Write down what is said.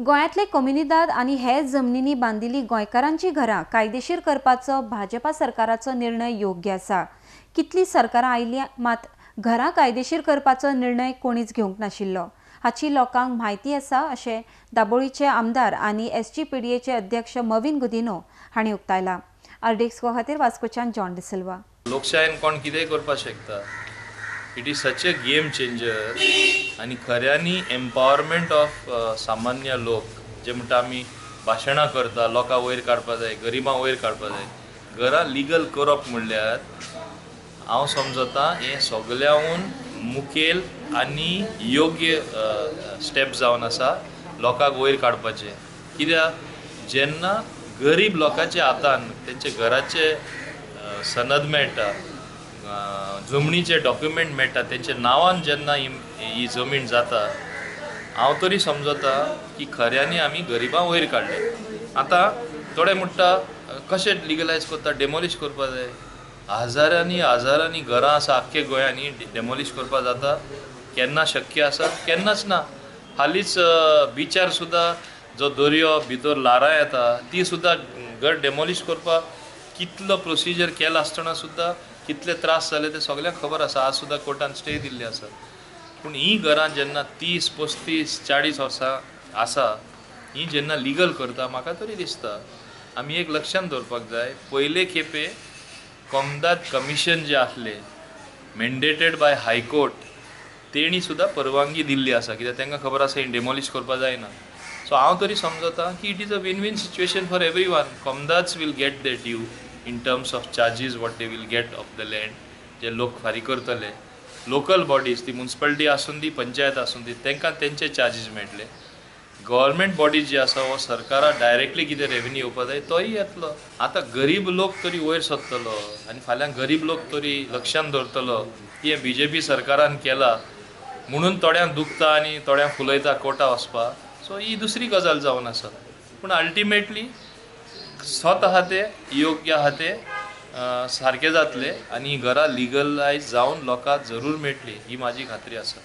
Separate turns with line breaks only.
गोंयांतले कोमुनिदाद आनी हेर जमनींनी बांदिल्ली गोंयकारांची घरां कायदेशीर करपाचो भाजपा सरकाराचो निर्णय योग्य आसा. कितलीं सरकारां आयलीं मात घरां कायदेशीर करपाचो निर्णय कोणीच घेवंक नाशिल्लो. हाची लोकांक म्हायती आसा अशें दाबोळीचे आमदार आनी एसजीपीडीएचे अध्यक्ष मॉवीन गुदिन्हो हांणी उक्तायलां. आरडीएक्स खातीर वास्कोच्यान जॉन डिसिल्वा.
लोकशायेन कोण कितेंय करपाक शकता. It is such a game changer आनी खऱ्यांनी एम्पावरमेंट ऑफ सामान्य लोक जे म्हणटा आमी भाशणां करता, लोकां वयर काडपा जाय, गरिबां वयर काडपा जाय. घरां लिगल करप म्हणल्यार हांव समजता हें सगळ्याहून मुखेल आनी योग्य स्टेप जावन आसा लोकांक वयर काडपाचें. कित्याक जेन्ना गरीब लोकांच्या हातान तेंच्या घराचे सनद मेळटा, जमनीचे डॉक्युमेंट मेळटा, तेंच्या नांवान जेन्ना ही जमीन जाता, हांव तरी समजता की खऱ्यांनी आमी गरिबां वयर काडले. आतां थोडे म्हणटा कशें लिगलायज करता, डेमोलिश करपा जाय. हजारांनी हजारांनी घरां आसा आख्खे गोंयांनी, डेमोलिश करपा जाता केन्ना शक्य आसा? केन्नाच ना. हालींच बिचार सुद्दां जो दर्यो भितर ल्हारां येता ती सुद्दां घर डेमोलिश करपाक कितलो प्रोसिजर केला आसतना सुद्दां कितले त्रास जाले ते सगळ्यांक खबर आसा. आज सुद्दां कोर्टान स्टे दिल्ली आसा. पूण हीं घरां जेन्ना 30, 35, 40 वर्सां आसा, हीं जेन्ना लिगल करता, म्हाका तरी दिसता आमी एक लक्षांत दवरपाक जाय, पयले खेपे कोमदाद कमिशन जे आसले मॅन्डेटेड बाय हायकोर्ट, तेणी सुद्दां परवानगी दिल्ली आसा, कित्याक तांकां खबर आसा ही डेमोलिश करपाक जायना. सो हांव तरी समजता की it is a win win situation for every one. Comunidades will get the due in terms of charges what they will get of the land जे लोक फारीक करतले. लोकल बॉडीज, ती मुन्सिपालिटी आसूं दी, पंचायत आसूं दी, तांकां तेंचे चार्जीस मेळटले. गव्हर्मेंट बॉडीज जे आसा हो सरकारा डायरेक्टली कितें रेवेन्यू येवपा जाय तोय येतलो. आतां गरीब लोक तरी वयर सरतलो आनी फाल्यां गरीब लोक तरी लक्षांत दवरतलो की हें बीजेपी सरकारान केलां म्हणून थोड्यांक दुखता आनी थोड्यांक फुलयता कोर्टा वचपाक. सो ही दुसरी गजाल जावन आसा. पूण अल्टिमेटली स्वत आहा ते योग्य आहा ते सारकें जातलें आनी घरां लिगलायज जावन लोकांक जरूर मेळटली ही म्हाजी खात्री आसा.